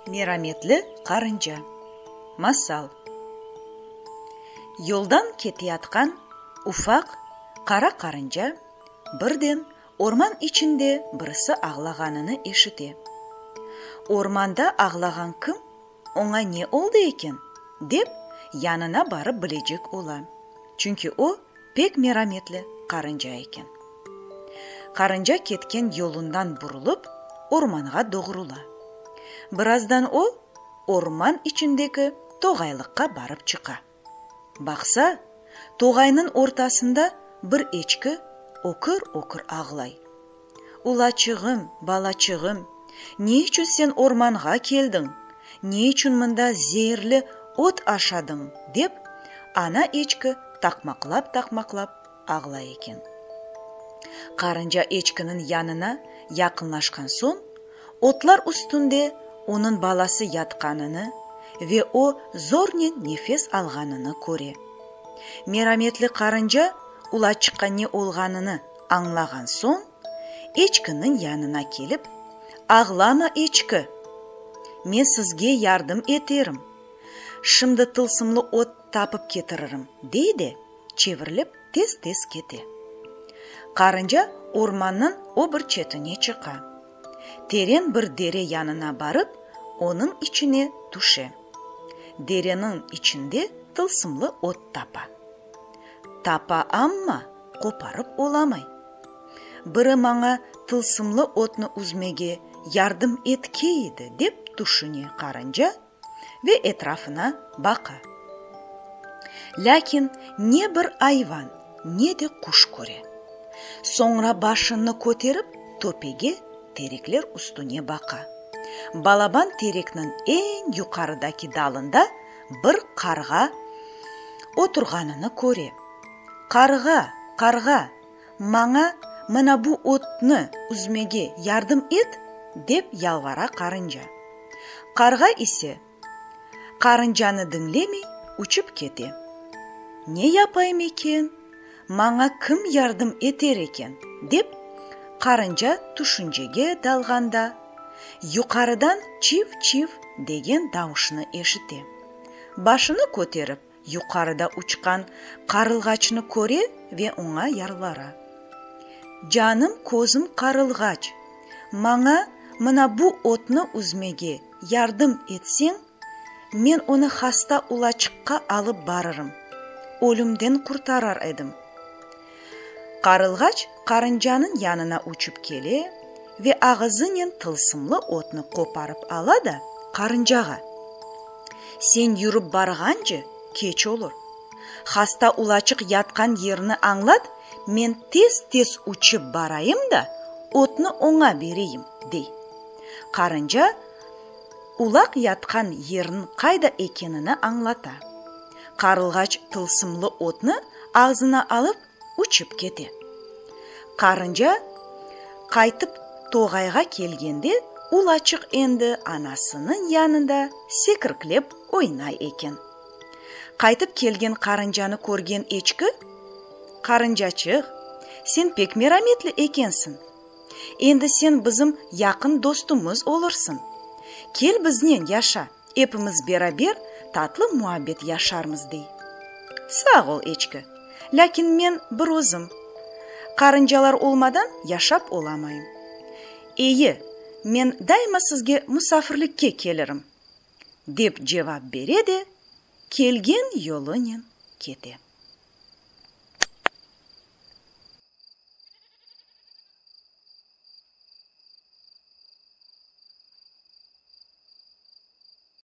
Merametli qarınca. Masal. Yoldan keteyatqan ufaq qara qarınca birden orman içinde birisi ağlağanını eşite. Ormanda ağlağan kim, oña ne oldı eken, dep, yanına barıp bilecek ola. Çünki o, pek merametli qarınca eken. Qarınca ketken yolundan burulıp, ormanğa doğrula. Birazdan o, orman içindeki toğaylıqqa barıp çıqa. Baqsa, toğaynıñ ortasında bir eçki ökür-ökür ağlay. Ulaçığım, balaçığım, ne içün sen ormanğa keldiñ, ne içün mında zeerli ot aşadıñ? dep, ana eçki taqmaqlap-taqmaqlap ağlay eken. Qarınca eçkiniñ yanına yaqınlaşqan soñ, otlar üstünde onıñ balası yatqanını ve o zornen nefes alğanını köre. Merametli qarınca ulaçıqqa ne olğanını añlağan soñ, eçkiniñ yanına kelip, Ağlama, eçki! Men sizge yardım eterim. Şimdi tılsımlı ot tapıp ketiririm, dey de, çevirilip tez-tez kete. Qarınca ormannıñ o bir çetine çıqa. Teren bir dere yanına barıp, onıñ içine tüşe. Dereniñ içinde tılsımlı ot tapa. Tapa amma, qoparıp olamay. Biri maña tılsımlı otnı üzmege yardım etkeydi, dep tüşüne qarınca ve etrafına baqa. Lâkin ne bir ayvan, ne de quş köre. Soñra başını köterip, töpege, terekler üstüne baqa. Balaban terekniñ eñ yuqarıdaki dalında bir qarğa oturğanını köre. Qarğa, qarğa, maña mına bu otnı üzmege yardım et, dep yalvara qarınca. Qarğa ise qarıncanı diñlemey, uçıp kete. Ne yapayım eken, maña kim yardım eter eken, dep, qarınca tüşüncege dalğanda, yuqarıdan çiv-çiv degen davuşnı eşite. Başını köterip, yuqarıda uçqan qarılğaçnı köre ve oña yalvara. Canım, közüm qarılğaç, maña mına bu otnı üzmege yardım etseñ, men onı hasta ulaçıqqa alıp barırım, ölümden qurtarar edim. Qarılğaç qarıncanıñ yanına uçıp kele ve ağızınen tılsımlı otnı qoparıp ala da, qarıncağa, Sen yürip barğance, keç olur. Hasta ulaçıq yatqan yerini añlat, men tez-tez uçıp barayım da, otnı oña bereyim, dey. Qarınca ulaq yatqan yerniñ qayda ekenini añlata. Qarılğaç tılsımlı otnı ağzına alıp, uçıp kete. Qarınca qaytıp toğayğa kelgende, ulaçıq endi anasınıñ yanında sekirklep oynay eken. Qaytıp kelgen qarıncanı körgen eçki, Qarıncaçıq, sen pek merametli ekensiñ. Endi sen bizim yaqın dostumız olursıñ. Kel biznen yaşa, epimiz beraber tatlı muabbet yaşarmız, dey. Sağ ol, eçki, lâkin men bir özüm, qarıncalar olmadan yaşap olamayım. Eyi, men daima sizge musafirlikke kelirim, dep cevap bere de, kelgen yolunen kete.